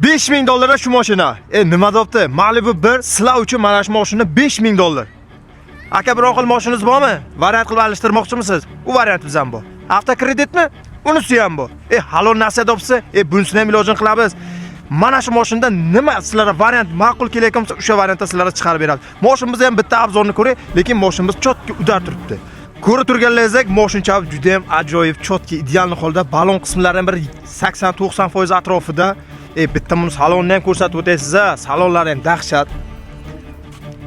5000 dollarga shu mashina. Nima debdi? Malibu 1 sizlar uchun mana shu mashina 5000 dollar. Aka, biror xil mashinangiz bormi? Variant qilib alishtirmoqchimisiz? U variant biz ham bor. Avtokreditmi? Unisi ham bor. Halol narsa debsa, bunisini ham ilojini qilamiz. Mana shu mashinada nima sizlarga variant ma'qul kelayotgan bo'lsa, o'sha variantda sizlarga chiqarib beramiz. Mashinamizni ham bitta обзор ni ko'ring, lekin mashinamiz чётко удар turibdi. Ko'rib turganlaringizdek, moshincha juda ham ajoyib, чётко, ideal holda, balon qismlari ham bir 80-90% atrofida. Bitta buni salonni ham ko'rsatib o'taysiz a, salonlari ham dahshat.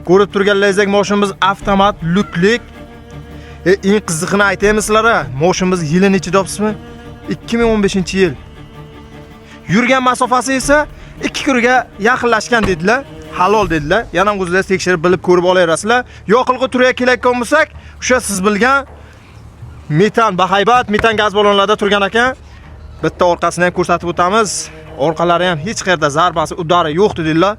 Ko'rib turganlaringizdek, mashinamiz avtomat, lyuklik. Eng qizig'ini aytaymi sizlarga? Mashinamiz yili necha deyapsizmi? 2015-yil. Yurgan masofasi esa 2 kunga yaqinlashgan dedilar. Halol dedilar. Yana o'zlaringiz tekshirib bilib ko'rib olaverasizlar. Yoqilg'i turiga kelayotgan bo'lsak, o'sha siz bilgan metan, bahaybat metan gaz ballonlarda turgan ekan. Bitta orqasini ham ko'rsatib o'tamiz. Orqalari ham hech qayerda zarbasi, удар i yo'q dedilar.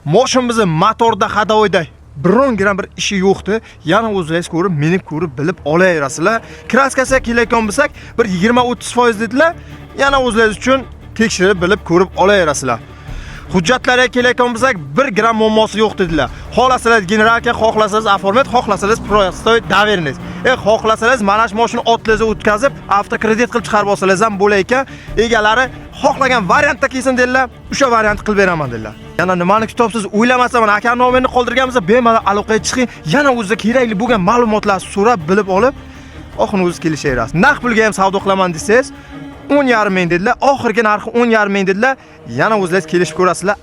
Moshinamizni motorda, ходовой da biron gram bir ishi yo'qdi. Yana o'zlaringiz ko'rib, minib ko'rib bilib olaverasizlar. Краска siga kelayotgan bo'lsak, bir 20-30% dedilar. Yana o'zlaringiz uchun tekshirib bilib ko'rib olaverasizlar. Hujjatlarga kelayotgan bo'lsak, 1 gram muammosi yo'q dedilar. Xohlasangiz генералка, xohlasangiz оформить, xohlasangiz простой доверенность. Xohlasangiz mana shu mashina otlariga o'tkazib, avtokredit qilib chiqarib olsangiz ham bo'lar ekan. Egalari xohlagan variantda kelsin dedilar, o'sha variantni qilib beraman dedilar. Yana nimani kutyapsiz? O'ylamasam, mana aka nomerini qoldirganmiz, bemalol aloqaga chiqing. Yana o'zida kerakli bo'lgan ma'lumotlarni so'rab bilib olib, oxiri o'zi kelishaverasiz. Naqd pulga ham savdo qilaman desangiz, 10,5 ming dedilar. Oxirgi narxi 10,5 ming dedilar. Yana o'zlaringiz kelishib ko'rasizlar.